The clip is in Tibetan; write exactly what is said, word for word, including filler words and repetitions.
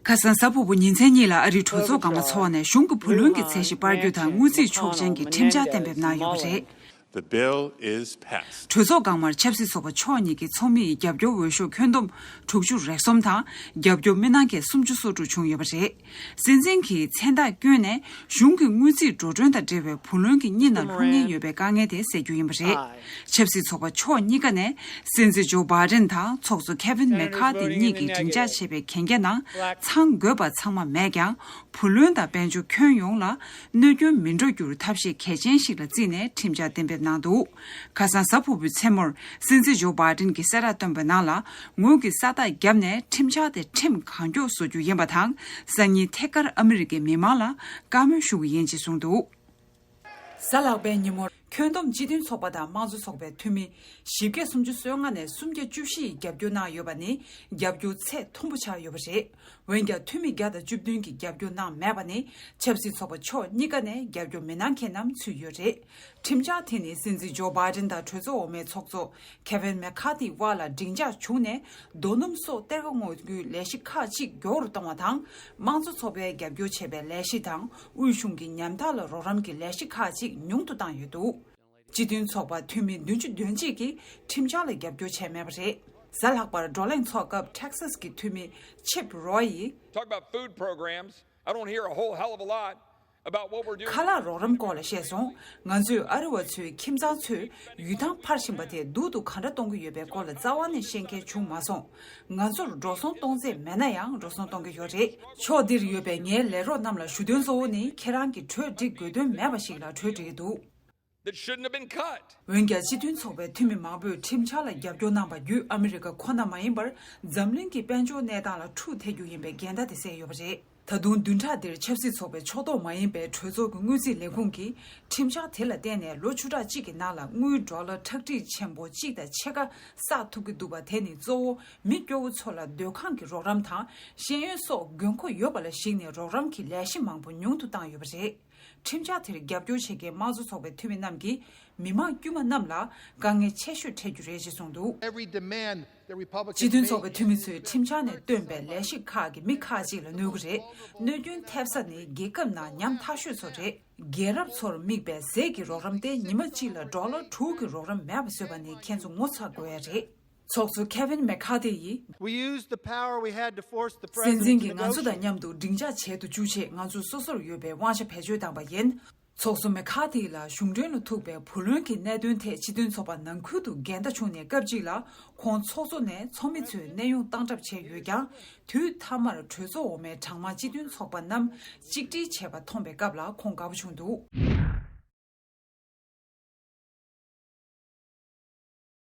ཁ་སང་གཟའ་ཕུར་བུ་ཉིན་མཚན་གཉིས་ལ་ཨ་རིའི་གྲོས་ཚོགས་སྒང་མ་ཚོགས་ནས་གཞུང་གི་བུ་ལོན་གྱི་ཚད་གཞི་སྤར་རྒྱུ་དང་དངུལ་རྩིས་ཆོག་མཆན་གྱི་ཁྲིམས་འཆར་གཏན་འབེབས་གནང་ཡོད་པ་རེད། The bill is passed. གྲོས་ཚོགས་སྒང་མར་ཆབ་སྲིད་ཚོགས་པ་ཕྱོགས་གཉིས་ཀྱི་ཚོགས་མིའི་རྒྱབ་སྐྱོར་འོས་ཤོག་ཁྱོན་བསྡོམས་དྲུག་ཅུ་རེ་གསུམ་དང་། རྒྱབ་སྐྱོར་མི་སྣ་ཁལ་སུམ་ཅུ་སོ་དྲུག་བྱུང་ཡོད་པ་རེད། སྲིད་འཛིན་གྱིས་མཚན་རྟགས་བསྐྱོན་ནས་གཞུང་གི་དངུལ་རྩིས་འགྲོ་གྲོན་དང་འབྲེལ་བའི་བུ་ལོན་གྱི་གཉིད་ནང་ལྷུང་ཉེན་ཡོད་པའི་དཀའ་ངལ་དེ་སེལ་རྒྱུ་ཡིན་པ་རེད། ཆབ་སྲིད་ཚོགས་པ་ཕྱོགས་གཉིས་ཀ་ནས་སྲིད་འཛིན་ཇོ་བྷའི་ཌེན་དང་ཚོགས་གཙོ་ཁེ་ཝིན་མེ་ཁ་ཐི་གཉིས་ཀྱིས་སྒྲིག་འཇགས་བྱས་པའི་གན་རྒྱ་ནང་ཚང་དགོས་པ་ཚང་མ་མེད་ཀྱང་། བུ་ལོན་དང་དཔལ་འབྱོར་ཁྱོན་ཡོངས་ལ་གནོད་སྐྱོན་མི་འགྲོ་རྒྱུར་ཐབས་ཤེས་གལ་ཆེན་ཞིག་ལ་བརྩིས་ནས་ཁྲིམས་འཆར་གཏན་འབེབས་གནང་འདུག་ཁ་སང་གཟའ་ཕུར་བུའི་མཚན་མོར་སྲིད་འཛིན་ཇོ་བྷའི་ཌེན་གྱིས་གསལ་བསྒྲགས་བཏོན་པའི་ནང་ལ། ངོས་ཀྱིས་ས་རྟགས་བརྒྱབ་ནས་ཁྲིམས་འཆར་དེ་ཁྲིམས་གང་མགྱོགས་བཟོ་རྒྱུ་ཡིན་པ་དང་། སང་ཉིན་ཐད་ཀར་ཨ་མི་རི་ཀའི་མི་མང་ལ་བཀའ་མོལ་ཞུ་གི་ཡིན་ཅེས་གསུངས་འདུག་གཟའ་ལྷག་པའི་ཉིན་མོར་ཁྱོན་བསྡོམས་སྤྱི་མཐུན་ཚོགས་པ་དང་དམངས་གཙོ་ཚོགས་པའི་འཐུས་མི་བཞི་བརྒྱ་སུམ་ཅུ་སོ་ལྔ་ནས་སུམ་བརྒྱ་བཅུ་བཞི་ཡིས་རྒྱབ་སྐྱོར་གནང་ཡོད་པ་ནི་རྒྱབ་སྐྱོར་ཚད་མཐོན་པོ་ཆགས་ཡོད་པ་རེད། འོན་ཀྱང་འཐུས་མི་བརྒྱ་དང་བཅུ་བདུན་གྱིས་རྒྱབ་སྐྱོར་གནང་མེད་པ་ནི་ཆབ་སྲིད་ཚོགས་པ་ཕྱོགས་གཉིས་ཀ་ནས་རྒྱབ་སྐྱོར་མི་གནང་མཁན་རྣམས་ཚུད་ཡོད་རེད། ཁྲིམས་འཆར་དེ་ནི་སྲིད་འཛིན་ཇོ་བྷའི་ཌེན་དང་གྲོས་ཚོགས་འོག་མའི་ཚོགས་གཙོ་ཁེ་ཝིན་མེ་ཁ་ཐིའི་དབར་ལ་སྒྲིག་འཇགས་བྱུང་ནས། རྡོ་སྣུམ་སོགས་གཏེར་ཁ་སྔོག་རྒྱུའི་ལས་གཞི་ཁག་ཅིག་མགྱོགས་རུ་གཏོང་བ་དང་། དམངས་གཙོ་ཚོགས་པས་རྒྱབ་སྐྱོར་བྱས་པའི་ལས་གཞི་དང་། དབུས་གཞུང་གི་ཉམ་ཐག་ལ་རོགས་རམ་གྱི་ལས་གཞི་ཁག་ཅིག་ཉུང་དུ་བཏང་ཡོད་འདུག་སྤྱི་མཐུན་ཚོགས་པ་འཐུས་མི་བདུན་ཅུ་དོན་གཅིག་གིས་ཁྲིམས་འཆར་ལ་རྒྱབ་སྐྱོར་བྱས་མེད་པ་རེད། གཟའ་ལྷག་པར་བགྲོ་གླེང་ཚོགས་སྐབས་ཊེག་སཱས་ཀྱི་འཐུས་མི་ཆིབ་རོ་ཡིས། Talk about food programs. I don't hear a whole hell of a lot about what we're doing. ཁ་ལག་རོགས་རམ་སྐོར་ལ་བཤད་སོང་། ང་ཚོས་ཨ་རི་བ་ཚོའི་ཁྱིམ་ཚང་ཚོས་ཡུལ་ཐང་འཕར་བཞིན་པ་དེ་སྡུག་ཏུ་ག་འདྲ་གཏོང་གི་ཡོད་པའི་སྐོར་ལ་རྩ་བ་ནས་ཤེས་མཁན་བྱུང་མ་སོང་། ང་ཚོར་འགྲོ་སོང་གཏོང་རྩིས་མེད་ན་ཡང་འགྲོ་སོང་གཏོང་གི་ཡོད་རེད། ཕྱོགས་འདིར་ཡོད་པའི་ངའི་ལས་རོགས་རྣམས་ལ་ཞུ་དོན་གཙོ་བོ་ནི་ཁྱེད་རང་གིས་གྲོས་སྒྲིག་དགོས་དོན་མེད་པ་ཞིག་ལ་གྲོས་སྒྲིག་གི་འདུག That shouldn't have been cut. འོན་ཀྱང་སྤྱི་མཐུན་ཚོགས་པའི་འཐུས་མི་མང་པོས་ཁྲིམས་འཆར་ལ་རྒྱབ་སྐྱོར་གནང་པ་བརྒྱུད་ཨ་མི་རི་ཀ་ཁོ་ན་མ་ཡིན་པར་འཛམ་གླིང་གི་དཔལ་འབྱོར་གནས་སྟངས་ལ་འཁྲུག་ཐེབས་རྒྱུ་ཡིན་པའི་འགལ་ཟླ་དེ་བསལ་ཡོད་པ་རེད། ད་དུང་བདུན་ཕྲག་འདིར་ཆབ་སྲིད་ཚོགས་པའི་ཕྱོགས་གཏོགས་མ་ཡིན་པའི་གྲོས་ཚོགས་ཀྱི་དངུལ་རྩིས་ལས་ཁུངས་ཀྱིས་ཁྲིམས་འཆར་དེ་ལ་བརྟེན་ནས་ལོ་བཅུ་ཕྲག་གཅིག་གི་ནང་ལ་དངུལ་ཌོ་ལར་ཁྲག་ཁྲིག་ཆེན་པོ་གཅིག་དང་ཕྱེད་ཀ་བསགས་ཐུབ་ཀྱི་འདུག་པ། དེ་ནི་གཙོ་བོ་མི་སྐྱོ་བོ་ཚོ་ལ་སྡོད་ཁང་གི་རོགས་རམ་དང་ཤེས་ཡོན་སོགས་དགོས་མཁོ་ཡོད་པ་ལ་གཞིགས་ནས་རོགས་རམ་གྱི་ལས་གཞི་མང་པོ་ཉུང་དུ་བཏང་ཡོད་པ་རེད། ཁྲིམས་འཆར་དེར་རྒྱབ་སྐྱོར་བྱེད་མཁན་དམངས་གཙོ་ཚོགས་པའི་འཐུས་མི་རྣམས་ཀྱིས་མི་མང་དཀྱུས་མ་རྣམས་ལ་དཀའ་ངལ་ཆེ་ཤོས་འཕྲད་རྒྱུ་རེད་ཅེས་གསུངས་འདུག Every demand that Republicans སྤྱི་མཐུན་ཚོགས་པའི་འཐུས་མི་ཚོས་ཁྲིམས་འཆར་ནས་བཏོན་པའི་ལས་གཞི་ཁག་གི་མི་ཁག་ཅིག་ལ་གནོད་ཀྱི་རེད། གནོད་སྐྱོན་ཐེབས་ས་ནི་རྒྱལ་ཁབ་ནང་ཉམ་ཐག་ཤོས་ཚོ་རེད། རྒན་རབས་ཚོར་དམིགས་པའི་ཟས་ཀྱི་རོགས་རམ་སྟེ་ཉི་མ་གཅིག་ལ་ཌོ་ལར་དྲུག་གི་རོགས་རམ་མེད་པ་བཟོས་པ་ནི་ཁྱེད་ཚོ་ངོ་ཚ་དགོས་ཡ་རེད། ཚོགས་གཙོ་ཁེ་ཝིན་མེ་ཁ་ཐི་ཡིས། We used the power we had to force the སྲིད་འཛིན་president to གྱིས་ང་ཚོ་དང་negotiate. མཉམ་དུ་སྒྲིག་འཇགས་བྱེད་དུ་བཅུག་ཆེད་ང་ཚོ་སོ་སོར་ཡོད་པའི་དབང་ཆ་བེད་སྤྱོད་བཏང་པ་ཡིན། ཚོགས་གཙོ་མེ་ཁ་ཐི་ལ་གཞུང་འབྲེལ་ལ་ཐུག་པའི་བུ་ལོན་གྱི་གནད་དོན་ཐད་སྤྱི་མཐུན་ཚོགས་པ་ནང་ཁུལ་དུ་འགལ་ཟླ་བྱུང་ནས་སྐབས་གཅིག་ལ་ཁོང་ཚོགས་གཙོ་ནས་ཚོགས་མི་ཚོའི་གནས་དབྱུང་བཏང་གྲབས་བྱས་ཡོད་ཀྱང་། དུས་མཐའ་མར་གྲོས་ཚོགས་འོག་མའི་གྲངས་མང་སྤྱི་མཐུན་ཚོགས་པ་རྣམས་གཅིག་སྒྲིལ་བྱས་པ་མཐོང་པའི་སྐབས་ལ་ཁོང་དགའ་པོ་བྱུང་འདུག